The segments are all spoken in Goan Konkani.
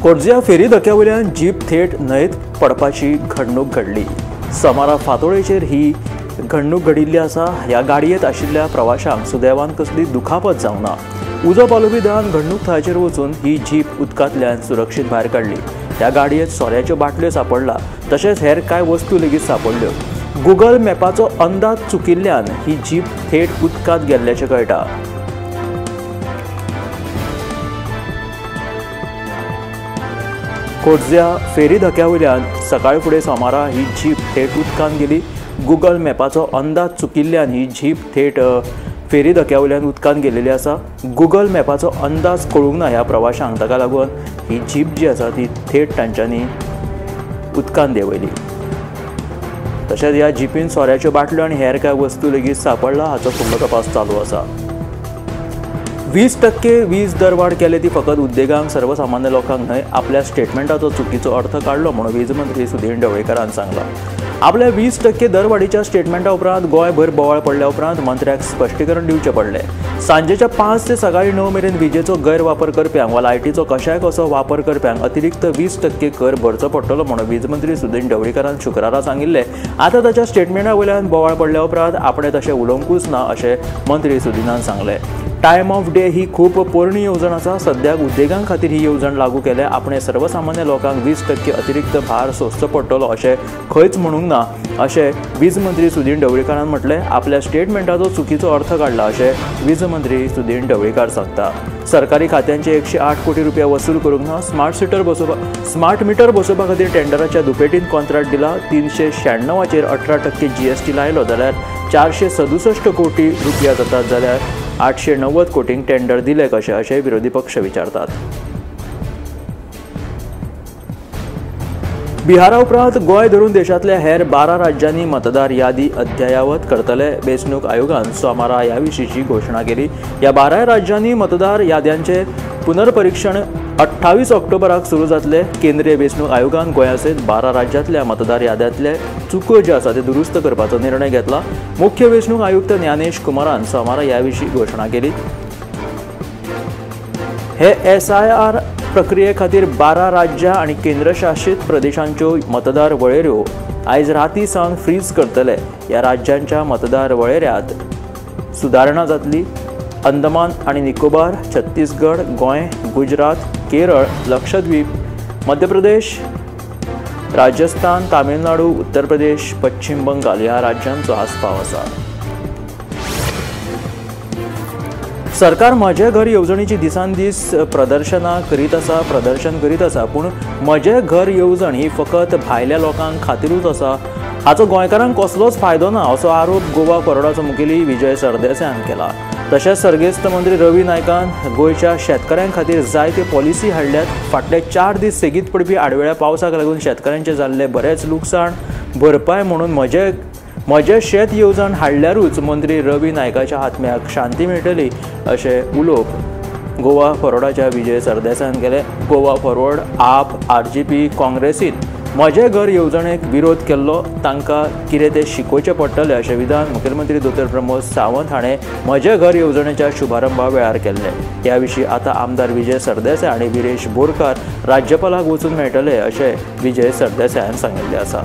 कोटजिया फेरी धक्या वयल्यान जीप थेट न्हंयेंत पडपाची घडणूक घडली. सोमारा फांतोडेचेर ही घडणूक घडिल्ली आसा. ह्या गाडयेंत आशिल्ल्या प्रवाशांक सुदैवान कसली दुखापत जावंक ना. उजो पालोवपी दळान घडणूक थळाचेर वचून ही जीप उदकांतल्यान सुरक्षीत भायर काडली. ह्या गाडयेंत सोऱ्याच्यो बाटल्यो सांपडला, तशेंच हेर कांय वस्तू लेगीत सांपडल्यो. गुगल मॅपाचो अंदाज चुकिल्ल्यान ही जीप थेट उदकांत गेल्ल्याचें कळटा. कोटजिया फेरी धक्या वयल्यान सकाळ फुडें सोमारा ही जीप थेट उदकांत गेली. गुगल मॅपाचो अंदाज चुकिल्ल्यान ही जीप थेट फेरी धक्या वयल्यान उदकांत गेलेली आसा. गुगल मॅपाचो अंदाज कळूंक ना ह्या प्रवाशांक, ताका लागून ही जीप जी आसा ती थेट तांच्यांनी उदकांत देंवयली. तशेंच ह्या जिपीन सोऱ्याच्यो बाटल्यो आनी हेर कांय वस्तू लेगीत सांपडला. हाचो फुडलो तपास चालू आसा. 20% वीज दरवाड केले ती फकत उद्देगांक, सर्वसामान्य लोकांक न्हय. आपल्या स्टेटमेंटाचो चुकीचो अर्थ काडलो म्हणून वीज मंत्री सुदीन ढवळीकारान सांगलां. आपल्या 20% दरवाडीच्या स्टेटमेंटा उपरांत गोंयभर बोवाळ पडल्या उपरांत मंत्र्याक स्पश्टीकरण दिवचें पडलें. सांजेच्या 5 ते सकाळी 9 मेरेन विजेचो गैरवापर करप्यांक वा लायटीचो कशाय कसो वापर करप्यांक अतिरिक्त 20% कर भरचो पडटलो म्हणून वीज मंत्री सुदीन ढवळीकारान शुक्रारा सांगिल्लें. आतां ताच्या स्टेटमेंटा वयल्यान बोवाळ पडल्या उपरांत आपणें तशें उलोवंकूच ना अशें मंत्री सुदीनान सांगलें. टायम ऑफ डे ही खूब पोरणी येवजण आसा. सद्याक उद्देगां खातीर ही येवजण लागू केल्या. आपणें सर्वसामान्य लोकांक 20% अतिरिक्त भार सोंसचो पडटलो अशें खंयच म्हणूंक ना अशें वीज मंत्री सुदीन ढवळीकारान म्हटलें. आपल्या स्टेटमेंटाचो चुकीचो अर्थ काडला अशें वीज मंत्री सुदीन ढवळीकार सांगता. सरकारी खात्यांचे 108 कोटी रुपया वसूल करूंक ना. स्मार्ट मिटर बसोवपा खातीर टेंडराच्या दुपेटीन कॉन्ट्रॅक्ट दिला. 396चेर 18% GST लायलो जाल्यार 467 कोटी रुपया जातात, जाल्यार 890 कोटींक टेंडर दिले कशे अशें विरोधी पक्ष विचारतात. बिहारा उपरांत गोंय धरून देशांतल्या हेर 12 राज्यांनी मतदार यादी अद्ययावत करतले. वेंचणूक आयोगान सोमारा ह्या विशींची घोशणा केली. ह्या 12 राज्यांनी मतदार याद्यांचे पुनर्परीक्षण 28 ऑक्टोबराक सुरू जातले. केंद्रीय वेंचणूक आयोगान गोंया सयत 12 राज्यांतल्या मतदार याद्यांतले चुको ज्यो आसा ते दुरुस्त करपाचो निर्णय घेतला. मुख्य वेंचणूक आयुक्त ज्ञानेश कुमारान सोमारा ह्या विशीं घोशणा केली. हे SIR प्रक्रिये खातीर 12 राज्यां आनी केंद्रशासीत प्रदेशांच्यो मतदार वळेऱ्यो आयज राती सावन फ्रीज करतले. ह्या राज्यांच्या मतदार वळेऱ्यांत सुदारणा जातली. अंदमान आनी निकोबार, छत्तीसगड, गोंय, गुजरात, केरळ, लक्षद्वीप, मध्य प्रदेश, राजस्थान, तामिळनाडू, उत्तर प्रदेश, पश्चिम बंगाल ह्या राज्यांचो आस्पाव आसा. सरकार म्हजें घर येवजणेची दिसान दीस प्रदर्शनां करीत आसा, प्रदर्शन करीत आसा, पूण म्हजें घर येवजण ही फकत भायल्या लोकांक खातीरूच आसा, हाचो गोंयकारांक कसलोच फायदो ना असो आरोप गोवा फॉरवर्डाचो मुखेली विजय सरदेसायान केला. तशेंच सर्गेस्त मंत्री रवी नायकान गोंयच्या शेतकऱ्यां खातीर जायत्यो पॉलिसी हाडल्यात. फाटले 4 दीस सेगीत पडपी आडवेळ्या पावसाक लागून शेतकऱ्यांचें जाल्लें बरेंच लुकसाण भरपाय म्हणून म्हजें शेत येवजण हाडल्यारूच मंत्री रवी नायकाच्या आत्म्याक शांती मेळटली अशें उलोवप गोवा फॉरवर्डाच्या विजय सरदेसायान केलें. गोवा फॉरवर्ड, आप, RGP, काँग्रेसीन म्हजें घर येवजणेक विरोध केल्लो, तांकां कितें तें शिकोवचें पडटलें अशें विधान मुखेलमंत्री दोतोर प्रमोद सावंत हाणें म्हजें घर येवजणेच्या शुभारंभा वेळार केल्लें. ह्या विशीं आतां आमदार विजय सरदेसाय आनी विरेश बोरकार राज्यपालाक वचून मेळटले अशें विजय सरदेसायान सांगिल्लें आसा.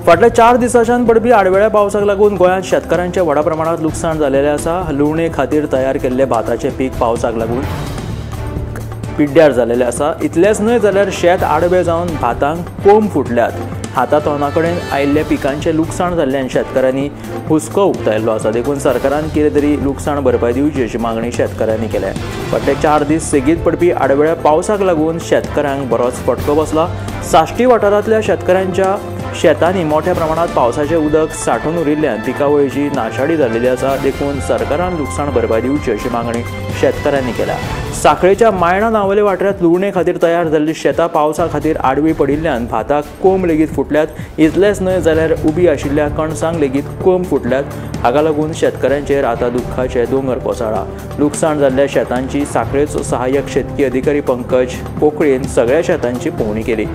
फाटल्या 4 दिसांच्यान पडपी आडवेळ्या पावसाक लागून गोंयांत शेतकारांचें व्हडा प्रमाणांत लुकसाण जाल्लें आसा. लुवणे खातीर तयार केल्ले भाताचें पीक पावसाक लागून पिड्ड्यार जाल्लें आसा. इतलेंच न्हय जाल्यार शेत आडवें जावन भातांक कोंब फुटल्यात. हाता तोंडा कडेन आयिल्ल्या पिकांचें लुकसाण जाल्ल्यान शेतकारांनी हुस्को उक्तायल्लो आसा. देखून सरकारान कितें तरी लुकसाण भरपाय दिवची अशी मागणी शेतकारांनी केल्या. फाटले 4 दीस सेगीत पडपी आडवेळ्या पावसाक लागून शेतकारांक बरोच फटको बसला. साश्टी वाठारांतल्या शेतकारांच्या शेतांनी मोठ्या प्रमाणात पावसाचें उदक सांठून उरिल्ल्यान पिकावळीची नाशाडी जाल्लेली आसा. देखून सरकारान लुकसाण भरपाय दिवची अशी मागणी शेतकारांनी केल्या. साखळेच्या मायणा नावले वाठारांत लुवणे खातीर तयार जाल्ली शेतां पावसा खातीर आडवी पडिल्ल्यान भाताक कोंब लेगीत फुटल्यात. इतलेंच न्हय जाल्यार उबी आशिल्ल्या कणसांक लेगीत कोंब फुटल्यात. हाका लागून शेतकारांचेर आतां दुख्खाचे दोंगर कोसळ्ळा. लुकसाण जाल्ल्या शेतांची साखळेचो सहाय्यक शेतकी अधिकारी पंकज पोकळेन सगळ्या शेतांची पळोवणी केली.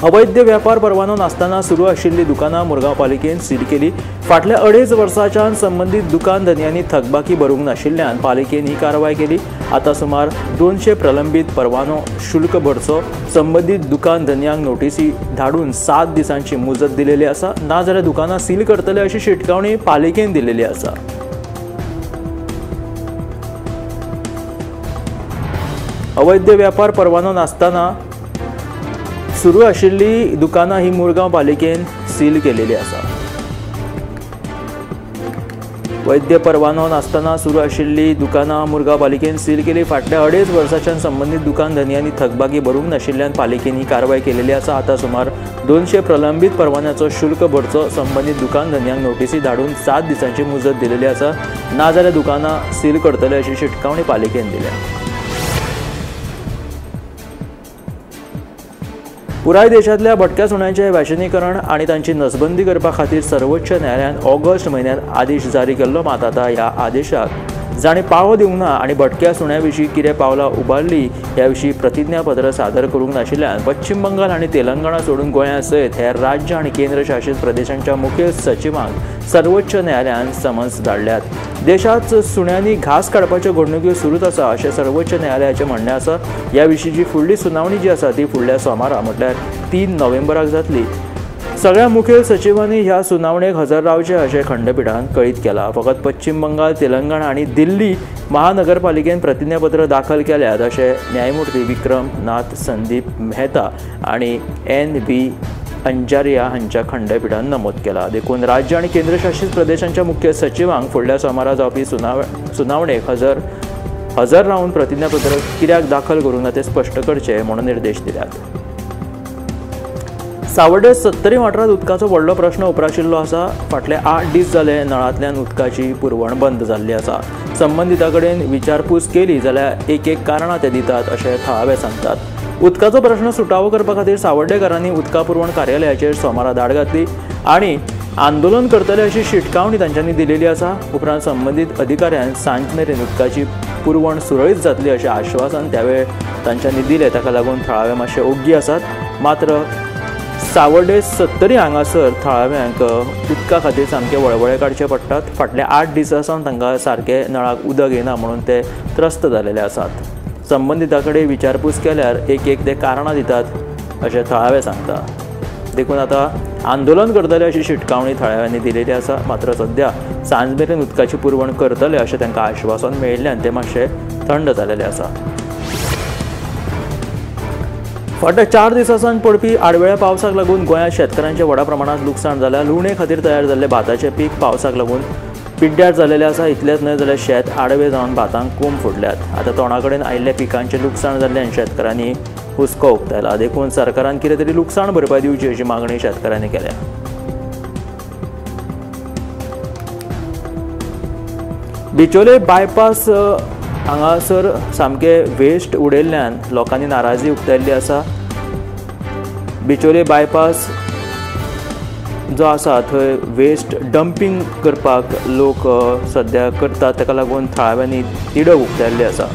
अवैध व्यापार परवानो नासतना सुरू आशिल्ली दुकानां मुरगांव पालिकेन सील केली। फाटल्या 2.5 वर्सांच्यान संबंदीत दुकान धनयांनी थकबाकी भरूंक नाशिल्ल्यान पालिकेन ही कारवाय केली। आतां सुमार 200 प्रलंबीत परवानो शुल्क भरचो संबंदीत दुकान धनयांक नोटीसी धाडून 7 दिसांची मुजत दिलेली आसा, नाजाल्यार दुकानां सील करतले अशी शिटकावणी पालिकेन दिलेली आसा। अवैध व्यापार परवानो नासतना सुरू आशिल्ली दुकानां ही मुरगांव पालिकेन सील केलेली आसा। वैद्य परवानो नासतना सुरू आशिल्ली दुकानां मुरगांव पालिकेन सील केली। फाटल्या 2.5 वर्सांच्यान संबंदीत दुकान धनयांनी थकबाकी भरूंक नाशिल्ल्यान पालिकेन ही कारवाय केलेली आसा। आतां सुमार 200 प्रलंबीत परवान्याचो शुल्क भरचो संबंदीत दुकान धनयांक नोटीसी धाडून 7 दिसांची मुजत दिलेली आसा, नाजाल्यार दुकानां सील करतले अशी शिटकावणी पालिकेन दिल्या। पुराय देशांतल्या भटक्या सुण्यांचें वॅक्सिनीकरण आनी तांची नसबंदी करपा खातीर सर्वोच्च न्यायालयान ऑगस्ट म्हयन्यांत आदेश जारी केल्लो। मात आतां ह्या आदेशाक जाणें पाळो दिवंक ना आनी भटक्या सुण्यां विशीं कितें पावलां उबारलीं ह्या विशीं प्रतिज्ञापत्र सादर करूंक नाशिल्ल्यान पश्चिम बंगाल आनी तेलंगणा सोडून गोंया सयत हेर राज्य आनी केंद्रशासीत प्रदेशांच्या मुखेल सचिवांक सर्वोच्च न्यायालयान समन्स धाडल्यात। देशांत सुण्यांनी घास काडपाच्यो घडणुक्यो सुरूच आसा अशें सर्वोच्च न्यायालयाचें म्हणणें आसा। ह्या विशींची फुडली सुनावणी जी आसा ती फुडल्या सोमारा म्हटल्यार 3 नोव्हेंबराक जातली। सगळ्या मुखेल सचिवांनी ह्या सुनावणेक हजर रावचें अशें खंडपिठान कळीत केलां। फकत पश्चिम बंगाल, तेलंगणा आनी दिल्ली महानगरपालिकेन प्रतिज्ञापत्र दाखल केल्यात अशें न्यायमूर्ती विक्रम नाथ, संदीप मेहता आनी एन.व्ही. अंजारिया हांच्या खंडपिठान नमूद केला। देखून राज्य आनी केंद्रशासीत प्रदेशांच्या मुख्य सचिवांक फुडल्या सोमारा जावपी सुनावणेक हजर रावन प्रतिज्ञापत्र कित्याक दाखल करूंक ना तें स्पश्ट करचें म्हणून निर्देश दिल्यात। सावर्डे 70 वाठारांत उदकाचो व्हडलो प्रश्न उप्राशिल्लो आसा। फाटले 8 दीस जाले नळांतल्यान उदकाची पुरवण बंद जाल्ली आसा। संबंदिता कडेन विचारपूस केली जाल्यार एक एक कारणां ते दितात अशें थळावे सांगतात। उदकाचो प्रश्न सुटावो करपा खातीर सावर्डेकारांनी उदका पुरवण कार्यालयाचेर सोमारा धाड घातली आनी आंदोलन करतले अशी शिटकावणी तांच्यांनी दिलेली आसा। उपरांत संबंदीत अधिकाऱ्यान सांज मेरेन उदकाची पुरवण सुरळीत जातली अशें आश्वासन त्यावेळ तांच्यांनी दिलें। ताका लागून थळावे मातशे ओग्गी आसात। मात्र सावर्डे 70 हांगासर थळाव्यांक उदका खातीर सामके वळवळे काडचे पडटात। फाटल्या 8 दिसां सावन तांकां सारकें नळाक उदक येना म्हणून ते त्रस्त जालेले आसात। संबंदिता कडेन विचारपूस केल्यार एक एक ते कारणां दितात अशें थळावे सांगता। देखून आतां आंदोलन करतले अशी शिटकावणी थळाव्यांनी दिलेली आसा। मात्र सद्या सांज मेरेन उदकाची पुरवण करतले अशें तांकां आश्वासन मेळिल्ल्यान ते मातशे थंड जालेले आसा। फाटल्या 4 दिसां सावन पडपी आडवेळ्या पावसाक लागून गोंयांत शेतकारांचें व्हडा प्रमाणांत लुकसाण जालां। लुवणे खातीर तयार जाल्लें भाताचें पीक पावसाक लागून पिड्ड्यार जालेलें आसा। इतलेंच न्हय जाल्यार शेत आडवें जावन भातांक कोंब फुडल्यात। आतां तोंडा कडेन आयिल्ल्या पिकांचें लुकसाण जाल्ल्यान शेतकारांनी हुस्को उक्तायला। देखून सरकारान कितें तरी लुकसाण भरपाय दिवची अशी मागणी शेतकारांनी केल्या। बिचोले बायपास हांगासर सामकें वेस्ट उडयल्ल्यान लोकांनी नाराजी उक्तायल्ली आसा। बिचोले बायपास जो आसा थंय वेस्ट डंपींग करपाक लोक सद्या करतात, ताका लागून थळाव्यांनी तिडक उक्तायल्ली आसा।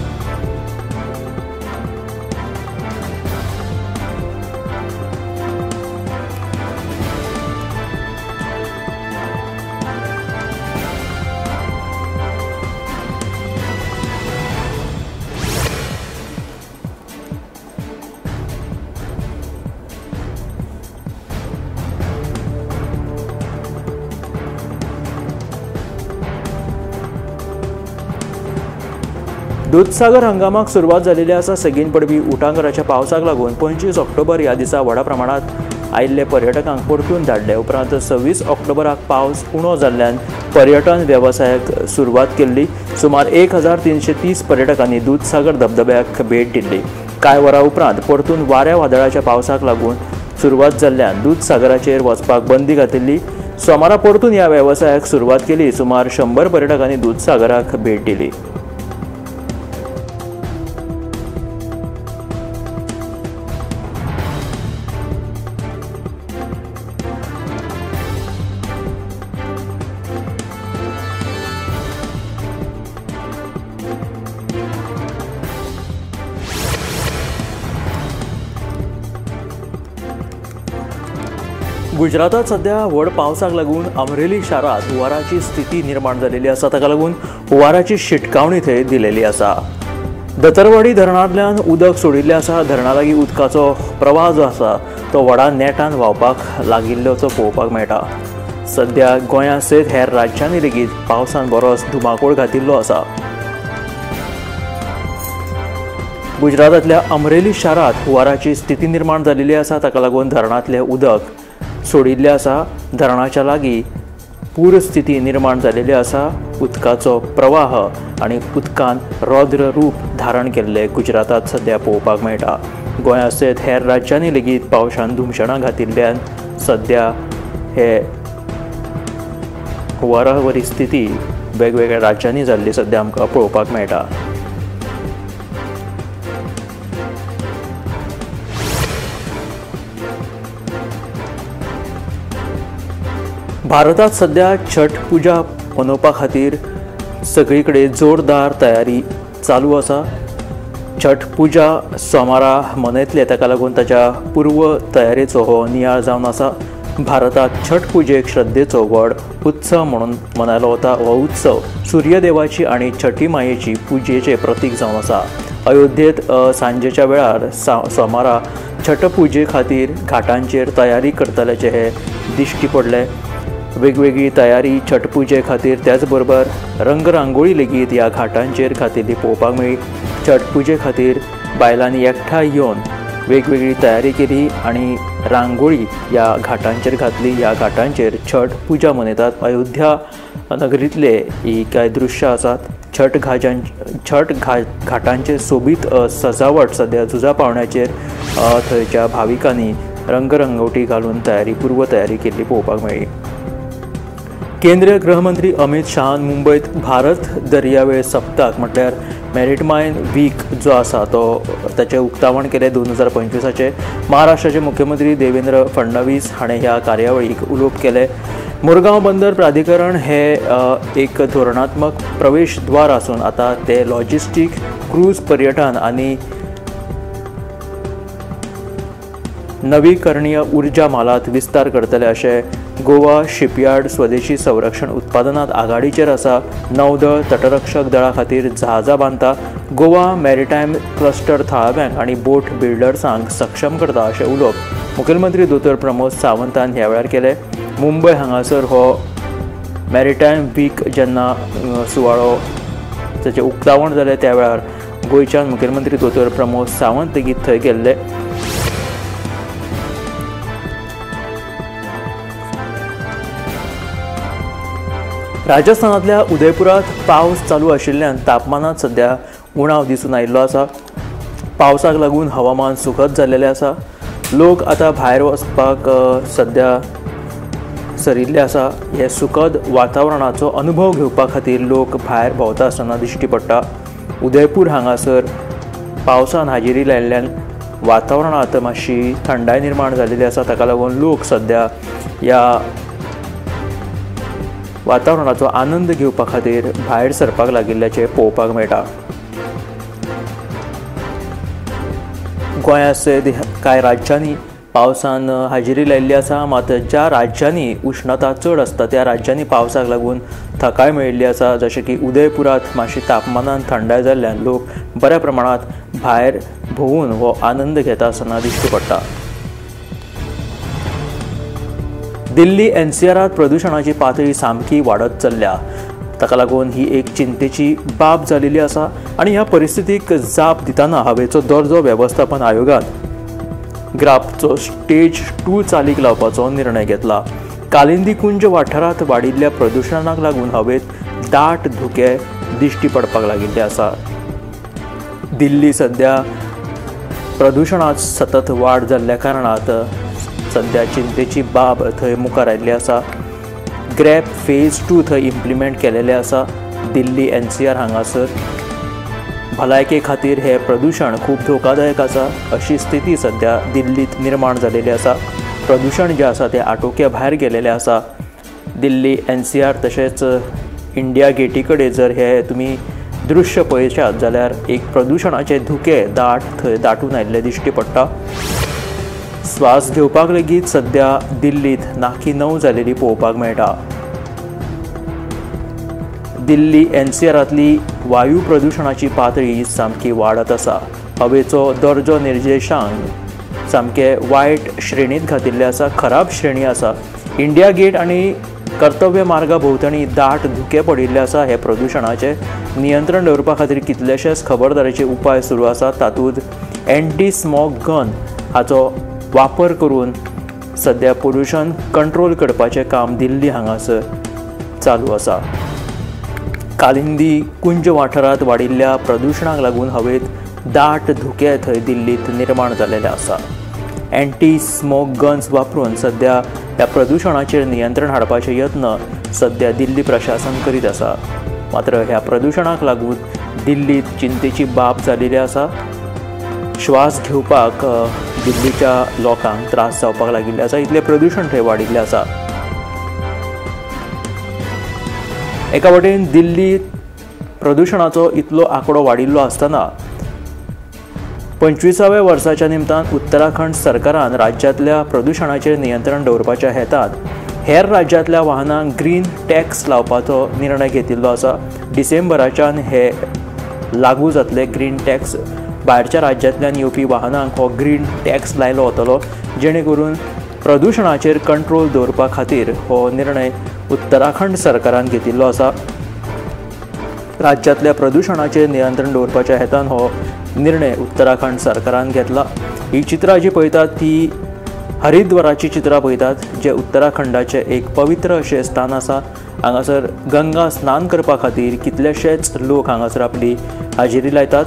दुधसागर हंगामाक सुरवात जालेली आसा। सगीन पडपी उटांगराच्या पावसाक लागून 25 ऑक्टोबर ह्या दिसा व्हडा प्रमाणांत आयिल्ले पर्यटकांक परतून धाडले। उपरांत 26 ऑक्टोबराक पावस उणो जाल्ल्यान पर्यटन वेवसायाक सुरवात केल्ली। सुमार 1330 पर्यटकांनी दुधसागर धबधब्याक भेट दिल्ली। कांय वरां उपरांत परतून वाऱ्या वादळाच्या पावसाक लागून सुरवात जाल्ल्यान दुधसागराचेर वचपाक बंदी घातिल्ली। सोमारा परतून ह्या वेवसायाक सुरवात केली। सुमार 100 पर्यटकांनी दुधसागराक भेट दिली। गुजरातात सध्या व्हड पावसाक लागून अमरेली शारांत हुंवाराची स्थिती निर्माण जालेली आसा. ताका लागून हुंवाराची शिटकावणी थंय दिलेली आसा. दतरवाडी धरणांतल्यान उदक सोडिल्लें आसा. धरणा लागीं उदकाचो प्रवाह जो आसा तो व्हडा नेटान व्हांवपाक लागिल्ल्याचो पळोवपाक मेळटा. सध्या गोंया सयत हेर राज्यांनी लेगीत पावसान बरोच धुमाकूळ घातिल्लो आसा. गुजरातांतल्या अमरेली शारांत हुंवाराची स्थिती निर्माण जालेली आसा. ताका लागून धरणांतलें उदक सोडिल्लें आसा. धरणाच्या लागीं पूर स्थिती निर्माण जालेली आसा. उदकाचो प्रवाह आनी उदकान रौद्र रूप धारण केल्लें गुजरातांत सध्या पळोवपाक मेळटा. गोंया सयत हेर राज्यांनी लेगीत पावसान धुमशणां घातिल्ल्यान सध्या हे हुंवारा वरी स्थिती वेगवेगळ्या राज्यांनी जाल्ली सध्या आमकां पळोवपाक मेळटा. भारतात सध्या छठ पुजा मनोवपा खातीर सगळी कडेन जोरदार तयारी चालू आसा. छठ पुजा सोमारा मनयतले, ताका लागून ताच्या पूर्व तयारेचो हो नियाळ जावन आसा. भारतात छठ पुजेक श्रद्धेचो व्हड उत्सव म्हणून मनयलो वता. हो उत्सव सूर्यदेवाची आनी छठी मायेची पुजेचें प्रतीक जावन आसा. अयोध्येंत सांजेच्या वेळार सोमारा छठ पुजे खातीर घाटांचेर तयारी करतल्याचें हे दिश्टी पडलें. वेगवेगळी तयारी छठ पुजे खातीर, त्याच बरोबर रंगरांगोळी लेगीत ह्या घाटांचेर घातिल्ली पळोवपाक मेळ्ळी. छठ पुजे खातीर बायलांनी एकठांय येवन वेगवेगळी तयारी केली आनी रांगोळी ह्या घाटांचेर घातली. ह्या घाटांचेर छठ पुजा मनयतात. अयोध्या नगरींतले ही कांय दृश्यां आसात. छठ घाटांचेर सोबीत सजावट सद्या झुजा पावण्याचेर थंयच्या भाविकांनी रंगरंगोटी घालून तयारी पूर्व तयारी केल्ली पळोवपाक मेळ्ळी. केंद्रीय गृहमंत्री अमित शहान मुंबयत भारत दर्यावेळ सप्तक म्हटल्यार मॅरिटायम वीक जो आसा तो ताचें उक्तावण केलें 2025. महाराष्ट्राचे मुख्यमंत्री देवेंद्र फडणवीस हाणें ह्या कार्यावळीक उलोवप केलें. मुरगांव बंदर प्राधिकरण हे एक धोरणात्मक प्रवेशद्वार आसून आतां ते लॉजिस्टीक, क्रूज पर्यटन आनी नवीकरणीय ऊर्जा म्हालांत विस्तार करतले अशें गोवा शिपयार्ड स्वदेशी संरक्षण उत्पादनांत आघाडीचेर आसा. नौदळ तटरक्षक दळा खातीर जहाजां बांदता. गोवा मॅरिटायम क्लस्टर थळाव्यांक आनी बोट बिल्डर्सांक सक्षम करता अशें उलोवप मुखेलमंत्री दोतोर प्रमोद सावंतान ह्या वेळार केलें. मुंबय हांगासर हो मॅरिटायम वीक जेन्ना सुवाळो ताचें उक्तावण जालें त्या वेळार गोंयच्यान मुखेलमंत्री दोतोर प्रमोद सावंत लेगीत थंय गेल्ले. राजस्थानांतल्या उदयपुरांत पावस चालू आशिल्ल्यान तापमानांत सध्या उणाव दिसून आयिल्लो आसा. पावसाक लागून हवामान सुखद जाल्लें आसा. लोक आतां भायर वचपाक सध्या सरिल्ले आसा. हे सुखद वातावरणाचो अनुभव घेवपा खातीर लोक भायर भोंवता आसतना दिश्टी पडटा. उदयपूर हांगासर पावसान हाजेरी लायिल्ल्यान वातावरणांत मातशी थंडाय निर्माण जाल्ली आसा. ताका लागून लोक सध्या ह्या वातावरणाचो आनंद घेवपा खातीर भायर सरपाक लागिल्ल्याचें पळोवपाक मेळटा. गोंया सयत कांय राज्यांनी पावसान हाजेरी लायिल्ली आसा. मात ज्या राज्यांनी उश्णता चड आसता त्या राज्यांनी पावसाक लागून थकाय मेळिल्ली आसा. जशें की उदयपुरांत मातशी तापमानान थंडाय जाल्ल्यान लोक बऱ्या प्रमाणांत भायर भोंवून हो आनंद घेता आसतना दिश्टी पडटा. दिल्ली एनसीआरांत प्रदुशणाची पातळी सामकी वाडत चल्ल्या. ताका लागून ही एक चिंतेची बाब जालेली आसा आनी ह्या परिस्थितीक जाप दितना हवेचो दर्जो वेवस्थापन आयोगान ग्रापचो स्टेज 2 चालीक लावपाचो निर्णय घेतला. कालिंदी कुंज वाठारांत वाडिल्ल्या प्रदुशणाक लागून हवेत दाट धुके दिश्टी पडपाक लागिल्ले आसा. दिल्ली सध्या प्रदुशणांत सतत वाड जाल्ल्या कारणांत सध्या चिंतेची बाब थंय मुखार आयिल्ली आसा. ग्रॅप फेज 2 थंय इम्प्लिमेंट केलेले आसा. दिल्ली एनसीआर हांगासर भलायके खातीर हे प्रदूशण खूब धोकादायक आसा अशी स्थिती सध्या दिल्लींत निर्माण जालेली आसा. प्रदूशण जें आसा तें आटोक्या भायर गेलेलें आसा. दिल्ली एनसीआर तशेंच इंडिया गेटी कडेन जर हे तुमी दृश्य पळयशात जाल्यार एक प्रदूशणाचे धुके दाट थंय दाटून आयिल्ले दिश्टी पडटा. श्वास घेवपाक लेगीत सध्या दिल्लीत नाकी नव जालेली पळोवपाक मेळटा। दिल्ली एनसीआरांतली वायू प्रदुशणाची पातळी सामकी वाडत आसा। हवेचो दर्जो निर्देशांक सामके वायट श्रेणींत घातिल्ले आसा, खराब श्रेणी आसा। इंडिया गेट आनी कर्तव्य मार्गा भोंवतणी दाट धुके पडिल्ले आसा। हे प्रदुशणाचे नियंत्रण दवरपा खातीर कितलेशेच खबरदारीचे उपाय सुरू आसात। तातूंत एंटी स्मॉग गन हाचो वापर करून सध्या पोल्युशन कंट्रोल करपाचें काम दिल्ली हांगासर चालू आसा। कालिंदी कुंज वाठारांत वाडिल्ल्या प्रदुशणाक लागून हवेत दाट धुके थंय दिल्लींत निर्माण जालेले आसा। एंटी स्मोक गन्स वापरून सध्या ह्या प्रदुशणाचेर नियंत्रण हाडपाचे यत्न सध्या दिल्ली प्रशासन करीत आसा। मात्र ह्या प्रदुशणाक लागून दिल्लींत चिंतेची बाब जालेली आसा। श्वास घेवपाक दिल्लीच्या लोकांक त्रास जावपाक लागिल्ले आसा, इतलें प्रदुशण थंय वाडिल्लें आसा। एका वटेन दिल्ली प्रदुशणाचो इतलो आंकडो वाडिल्लो आसतना 25व्या वर्साच्या निमतान उत्तराखंड सरकारान राज्यांतल्या प्रदुशणाचेर नियंत्रण दवरपाच्या हेतान हेर राज्यांतल्या वाहनांक ग्रीन टॅक्स लावपाचो निर्णय घेतिल्लो आसा। डिसेंबराच्यान हे लागू जातले ग्रीन टॅक्स। भायरच्या राज्यांतल्यान येवपी वाहनांक हो ग्रीन टॅक्स लायलो वतलो, जेणे करून प्रदुशणाचेर कंट्रोल दवरपा खातीर हो निर्णय उत्तराखंड सरकारान घेतिल्लो आसा। राज्यांतल्या प्रदुशणाचेर नियंत्रण दवरपाच्या हेतान हो निर्णय उत्तराखंड सरकारान घेतला। ही चित्रां जी पळयतात ती हरिद्वाराची चित्रां पळयतात, जे उत्तराखंडाचें एक पवित्र अशें स्थान आसा। हांगासर गंगा स्नान करपा खातीर कितलेशेच लोक हांगासर आपली हाजेरी लायतात।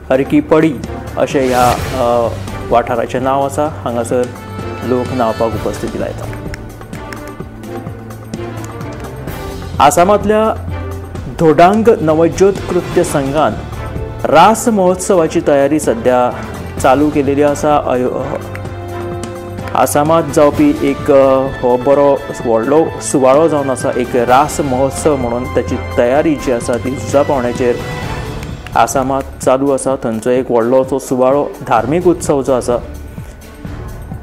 हरकी पडी अशें ह्या वाठाराचें नांव आसा। हांगासर लोक न्हांवपाक उपस्थिती लायतात। आसामांतल्या धोडांग नवज्योत कृत्य संघान रास महोत्सवाची तयारी सध्या चालू केलेली आसा। आसामांत जावपी एक हो बरो व्हडलो सुवाळो जावन आसा, एक रास महोत्सव म्हणून ताची तयारी जी आसा ती झुजा पावण्याचेर आसामांत चालू आसा। थंयचो एक व्हडलो असो सुवाळो धार्मीक उत्सव जो आसा,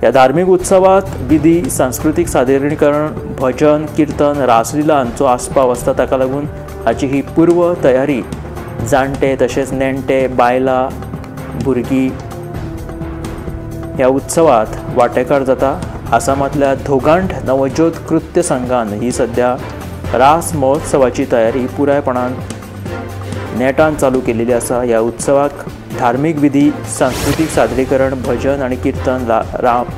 ह्या धार्मीक उत्सवात विधी, सांस्कृतीक सादरीकरण, भजन, किर्तन, रासलीला हांचो आस्पाव आसता। ताका लागून हाची ही पूर्व तयारी जाणटे तशेंच नेणटे, बायलां, भुरगीं ह्या उत्सवात वांटेकार जाता। आसामांतल्या धोगांठ नवज्योत कृत्य संघान ही सध्या रास महोत्सवाची तयारी पुरायपणान नेटान चालू केलेली आसा। ह्या उत्सवाक धार्मीक विधी, सांस्कृतीक सादरीकरण, भजन आनी किर्तन,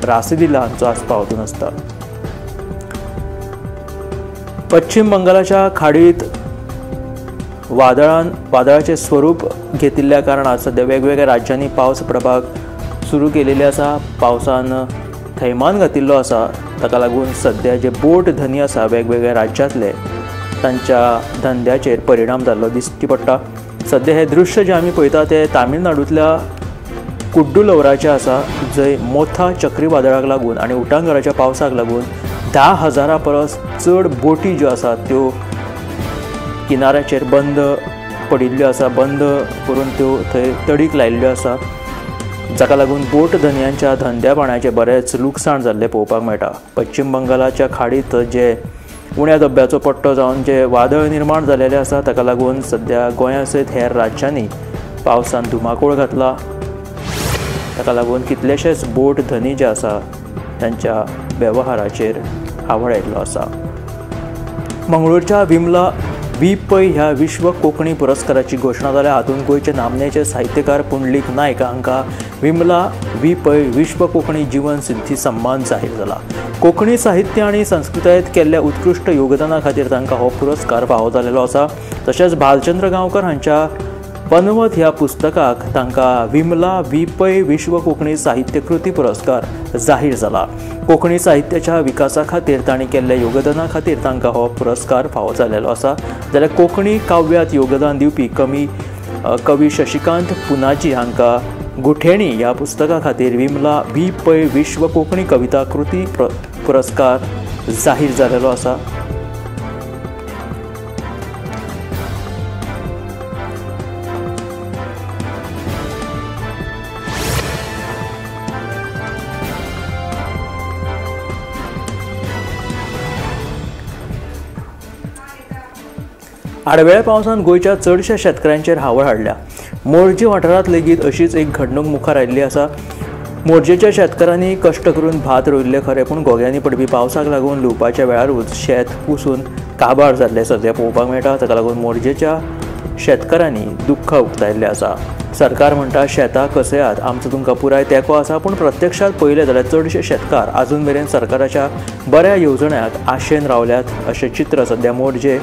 रासलीला हांचो आस्पाव हातूंत आसता। पश्चिम बंगालाच्या खाडीत वादळाचें स्वरूप घेतिल्ल्या कारणान सध्या वेगवेगळ्या राज्यांनी पावस पडपाक सुरू केलेले आसा। पावसान थैमान घातिल्लो आसा, ताका लागून सध्या जे बोट धनी आसा वेगवेगळ्या राज्यांतले तांच्या धंद्याचेर परिणाम जाल्लो दिश्टी पडटा। सध्या हे दृश्य जे आमी पळयता ते तामिळनाडूंतल्या कुड्डुलवराचें आसा, जंय मोथा चक्रीवादळाक लागून आनी उटांगराच्या पावसाक लागून 10,000 परस चड बोटी ज्यो आसात त्यो किनाऱ्याचेर बंद पडिल्ल्यो आसा, बंद करून त्यो थंय तडीक लायिल्ल्यो आसा, जाका लागून बोट धनयांच्या धंद्या पाण्याचें बरेंच लुकसाण जाल्लें पळोवपाक मेळटा। पश्चिम बंगालाच्या खाडीत जे उण्या दब्याचो पट्टो जावन जे वादळ निर्माण जालेलें आसा ताका लागून सध्या गोंया सयत हेर राज्यांनी पावसान धुमाकूळ घातला। ताका लागून कितलेशेच बोट धनी जे आसा तांच्या वेव्हाराचेर आवड आयिल्लो आसा। मंगळूरच्या विमला वी पै ह्या विश्व कोंकणी पुरस्काराची घोशणा जाल्या। हातूंत गोंयचे नामनेचे साहित्यकार पुंडलीक नायक हांकां विमला वी पै विश्व कोंकणी जीवन सिद्धी सन्मान जाहीर जाला। कोंकणी साहित्य आनी संस्कृतायेंत केल्ल्या उत्कृश्ट योगदाना खातीर तांकां हो पुरस्कार फावो जालेलो आसा। तशेंच भालचंद्र गांवकर हांच्या पनवत ह्या पुस्तकाक तांकां विमला वी पै विश्व कोंकणी साहित्यकृती पुरस्कार जाहीर जाला। कोंकणी साहित्याच्या विकासा खातीर तांणी केल्ल्या योगदाना खातीर तांकां हो पुरस्कार फावो जालेलो आसा। जाल्यार कोंकणी काव्यांत योगदान दिवपी कवी शशिकांत पुनाजी हांकां गुठेणी ह्या पुस्तका खातीर विमला वी पै विश्व कोंकणी कविता कृती पुरस्कार जाहीर जालेलो आसा। आडवेळ्या पावसान गोंयच्या चडश्या शेतकऱ्यांचेर हावळ हाडल्या. मोरजे वाठारांत लेगीत अशीच एक घडणूक मुखार आयिल्ली आसा. मोरजेच्या शेतकारांनी कश्ट करून भात रोयिल्लें खरें, पूण घोग्यांनी पडपी पावसाक लागून लुवपाच्या वेळारूच शेत कुसून काबार जाल्लें सद्या पळोवपाक मेळटा. ताका लागून मोरजेच्या शेतकारांनी दुख्ख उक्तायिल्लें आसा. सरकार म्हणटा शेतां कसयात, आमचो तुमकां पुराय तेंको आसा, पूण प्रत्यक्षांत पळयलें जाल्यार चडशे शेतकार आजून मेरेन सरकाराच्या बऱ्या येवजण्यांक आशेन रावल्यात अशें चित्र सद्या मोरजे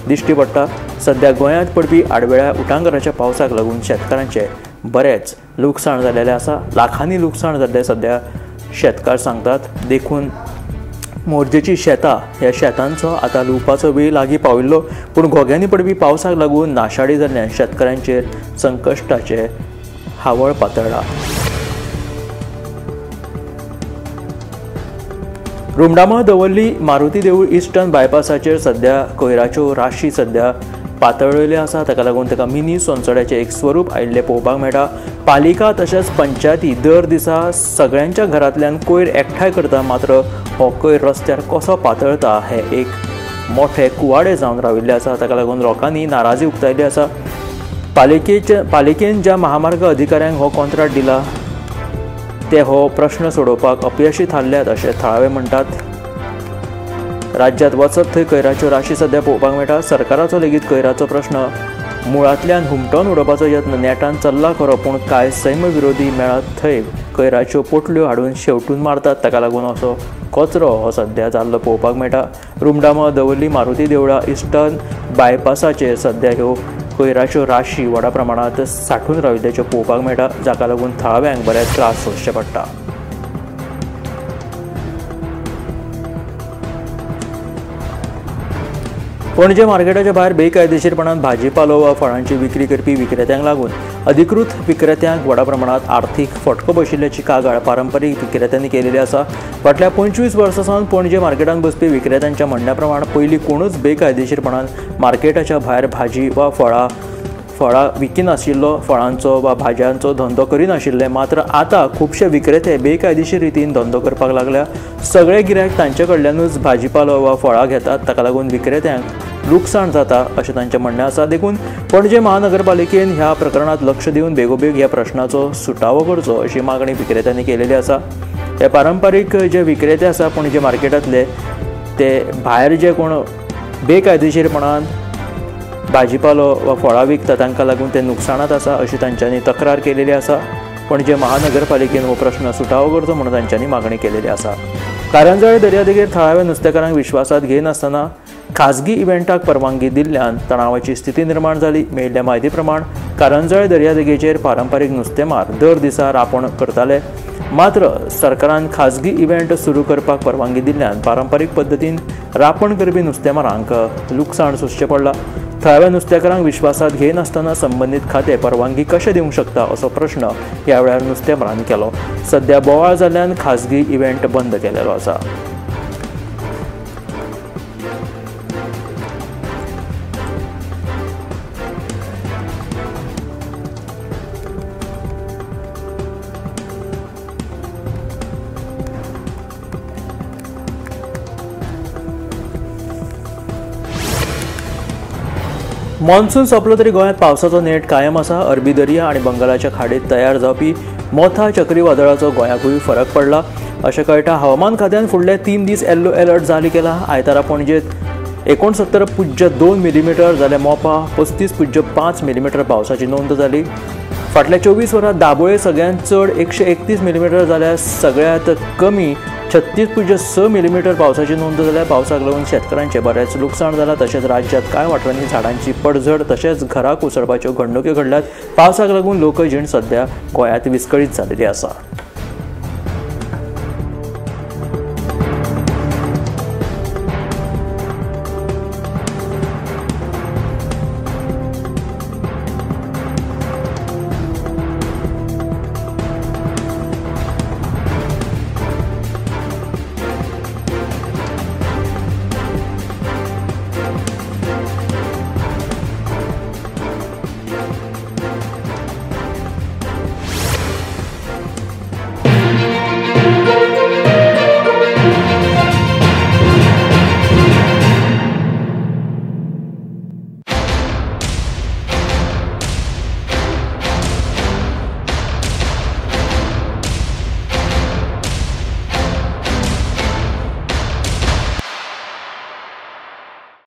दिश्टी पडटा. सद्या गोंयांत पडपी आडवेळ्या उटांगराच्या पावसाक लागून शेतकारांचें बरेंच लुकसाण जाल्लें आसा. लाखांनी लुकसाण जाल्लें सद्या शेतकार सांगतात. देखून मोरजेची शेतां ह्या शेतांचो आतां लुवपाचो वेळ लागीं पाविल्लो, पूण घोग्यांनी पडपी पावसाक लागून नाशाडी जाल्ल्यान शेतकऱ्यांचेर संकश्टाचें हावळ पातळ्ळां. रुमडामळ दवर्ली मारुती देवूळ इस्टर्न बायपासाचेर सद्या कोयराच्यो राशी सद्या पातळ्ळेल्यो आसा. ताका लागून ताका मिनी सोनसड्याचें एक स्वरूप आयिल्लें पळोवपाक मेळटा. पालिका तशेंच पंचायती दर दिसा सगळ्यांच्या घरांतल्यान कोयर एकठांय करता, मात्र हो कोयर रस्त्यार कसो पातळता हें एक मोठें कुवाडें जावन राविल्लें आसा. ताका लागून लोकांनी नाराजी उक्तायल्ली आसा. पालिकेन ज्या महामार्ग अधिकाऱ्यांक हो कॉन्ट्रॅक्ट दिला ते हो प्रश्न सोडोवपाक अपयशी थारल्यात अशें थळावे म्हणटात. राज्यांत वचत थंय कोयराच्यो राशी सद्या पळोवपाक मेळटा. सरकाराचो लेगीत कोयराचो प्रश्न मुळांतल्यान हुमटोवन उडोवपाचो यत्न नेटान चल्ला खरो, पूण कांय सैमविरोधी मेळत थंय कोयराच्यो पोटल्यो हाडून शेंवटून मारतात. ताका लागून असो कचरो हो सद्या जाल्लो पळोवपाक मेळटा. रुमडामळ दवर्ली मारुती देवळा इस्टर्न बायपासाचेर सद्या ह्यो कोयराच्यो राशी व्हडा प्रमाणांत सांठून राविल्ल्याच्यो पळोवपाक मेळटा, जाका लागून थळाव्यांक बरेच त्रास सोंसचे पडटा. पणजे मार्केटाच्या भायर बेकायदेशीरपणान भाजीपालो वा फळांची विक्री करपी विक्रेत्यांक लागून अधिकृत विक्रेत्यांक व्हडा प्रमाणांत आर्थीक फटको बशिल्ल्याची कागाळ पारंपरीक विक्रेत्यांनी केलेली आसा. फाटल्या 25 वर्सां सावन पणजे मार्केटांत बसपी विक्रेत्यांच्या म्हणण्या प्रमाण पयलीं कोणूच बेकायदेशीरपणान मार्केटाच्या भायर भाजी वा फळां विकिनाशिल्लो, फळांचो वा भाजयांचो धंदो करिनाशिल्ले. मात्र आतां खुबशे विक्रेते बेकायदेशीर रितीन धंदो करपाक लागल्या. सगळे गिरायक तांचे कडल्यानूच भाजीपालो वा फळां घेतात, ताका लागून विक्रेत्यांक लुकसाण जाता अशें तांचें म्हणणें आसा. देखून पणजे महानगरपालिकेन ह्या प्रकरणांत लक्ष दिवन बेगोबेग ह्या प्रश्नाचो सुटावो करचो अशी मागणी विक्रेत्यांनी केलेली आसा. हे पारंपारीक जे विक्रेते आसा पणजे मार्केटांतले ते भायर जे कोण बेकायदेशीरपणान भाजीपालो वा फळां विकता तांकां लागून ते नुकसाणांत आसा अशी तांच्यांनी तक्रार केलेली आसा. पणजे महानगरपालिकेन हो प्रश्न सुटावो करचो म्हणून तांच्यांनी मागणी केलेली आसा. कारंजाळे दर्यादेगेर थळाव्या नुस्तेकारांक विश्वासांत घेनासतना खाजगी इव्हेंटाक परवानगी दिल्ल्यान तणावाची स्थिती निर्माण जाली. मेळिल्ल्या म्हायती प्रमाण कारंजाळे दर्यादेगेचेर पारंपारीक नुस्तेमार दर दिसा रापण करताले, मात्र सरकारान खाजगी इव्हेंट सुरू करपाक परवानगी दिल्ल्यान पारंपारीक पद्दतीन रापण करपी नुस्तेमारांक लुकसाण सोंसचें पडलां. थळाव्या नुस्तेकारांक विश्वासांत घेनासतना संबंदीत खातें परवानगी कशें दिवंक शकता असो प्रश्न ह्या वेळार नुस्तेमारांनी केलो. सद्या बोवाळ जाल्ल्यान खाजगी इव्हेंट बंद केलेलो आसा. मॉन्सून सोंपलो तरी गोंयांत पावसाचो नेट कायम आसा. अरबी दर्या आनी बंगालाच्या खाडीत तयार जावपी मोथा चक्रीवादळाचो गोंयाकूय फरक पडला अशें कळटा. हवामान खात्यान फुडले 3 दीस येल्लो अलर्ट जारी केला. आयतारा पणजेंत 69.2 मिलीमिटर जाल्यार मोपा 35.5 मिलीमिटर पावसाची नोंद जाली. फाटल्या 24 वरांत दाबोळे सगळ्यांत चड 131 मिलीमिटर जाल्यार सगळ्यांत कमी 36.6 मिलीमिटर पावसाची नोंद जाल्या. पावसाक लागून शेतकारांचें बरेंच लुकसाण जालां. तशेंच राज्यांत कांय वाठारांनी झाडांची पडझड तशेंच घरां कोसळपाच्यो घडणुक्यो घडल्यात. पावसाक लागून लोकजीण सद्या गोंयांत विस्कळीत जाल्ली आसा.